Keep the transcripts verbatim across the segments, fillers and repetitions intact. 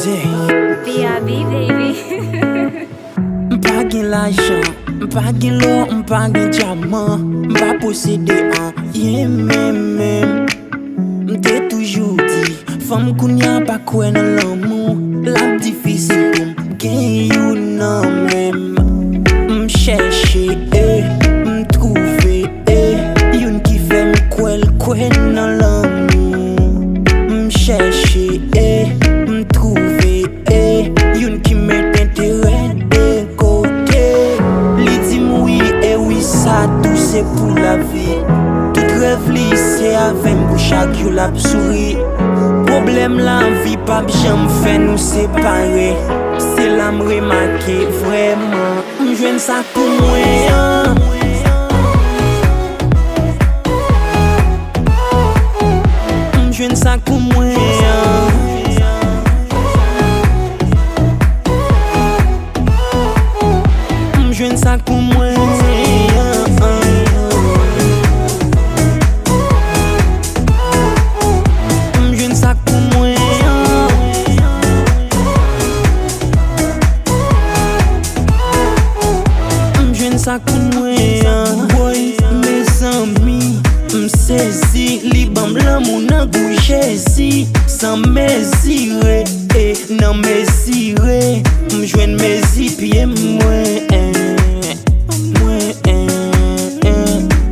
B R B, baby. M pa gen lajan, m pa gen lò, m pa gen dyaman, m pa posede anyen menm, menm. M te toujou di, fanm kounye a pa kwè nan lanmou, l ap difisil pou m gen youn nan men m. M chèche, e m twouve, e youn ki fè m kwè l kwè nan lanmou. M chèche, e m twouve, e youn ki met enterè de kote. Li di m wi, e wi, sa tou se pou lavi. Tout rèv li se avè m pou chak jou l ap souri. Pwoblèm lavi p ap janm fè nou separe. Se la m remake vrèman, m jwenn sa pou mwen an. M jwenn sa pou mwen an. M jwenn sa pou mwen an. M jwenn sa pou mwen an. M jwenn sa pou mwen an. Woy, mezanmi, m sezi, li ban m lanmou nan gou Jezi, san mezire, e nan mezire, m jwenn mezi pye mwen, mwen,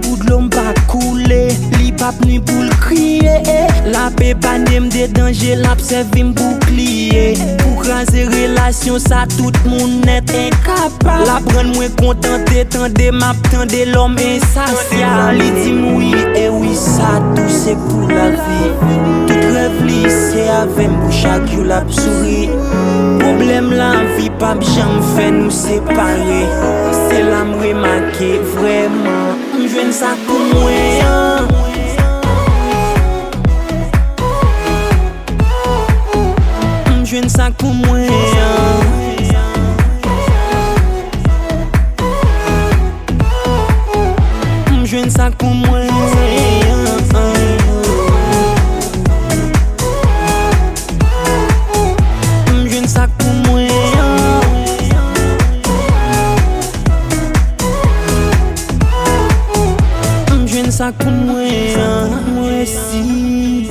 pou dlo m pa koule, li p ap nwi pou l kriye, l ap epanye m de danje, l ap sèvi m boukliye, pou kraze relasyon sa tout moun nèt enkapab. L ap rann mwen kontante, tande m ap tande lòm ensasyab. Li di m wi, e wi, sa tou se pou lavi. Tout rèv li se avè m pou chak jou l ap souri. Pwoblèm lavi p ap janm fè nou separe. Se la m remake vrèman, m jwenn sa pou mwen an. M jwenn sa pou mwen an. M jwenn sa pou mwen an. M jwenn sa pou mwen an. M jwenn sa pou mwen an. Mwen resi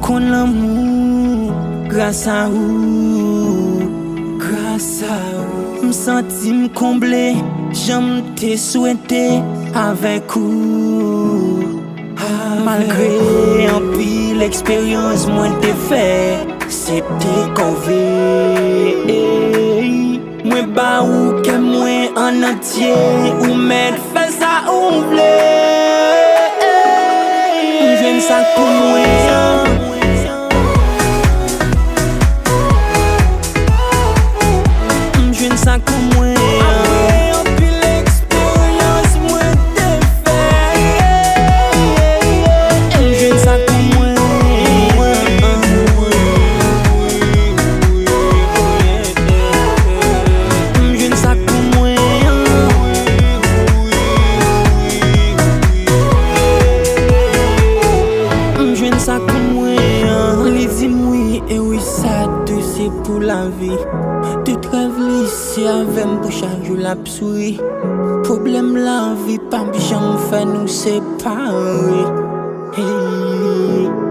konn lanmou gras a ou, gras a ou. M santi m konble, jan m te swete avèk ou. Malgre anpil eksperyans mwen te fè, se te kòve. Mwen ba ou kè mwen an antye, ou mèt fè sa ou vle. M jwenn sa k pou mwen an. M jwenn sa k pou mwen an. Apre anpil eksperyans mwen te fè, m jwenn sa k pou mwen an. M jwenn sa k pou mwen an. M jwenn sa k pou mwen an. Li di m wi, e wi, sa tou se pou lavi. Tout rèv li se avè m pou chak jou l ap souri. Pwoblèm lavi p ap janm fè nou separe. Hey.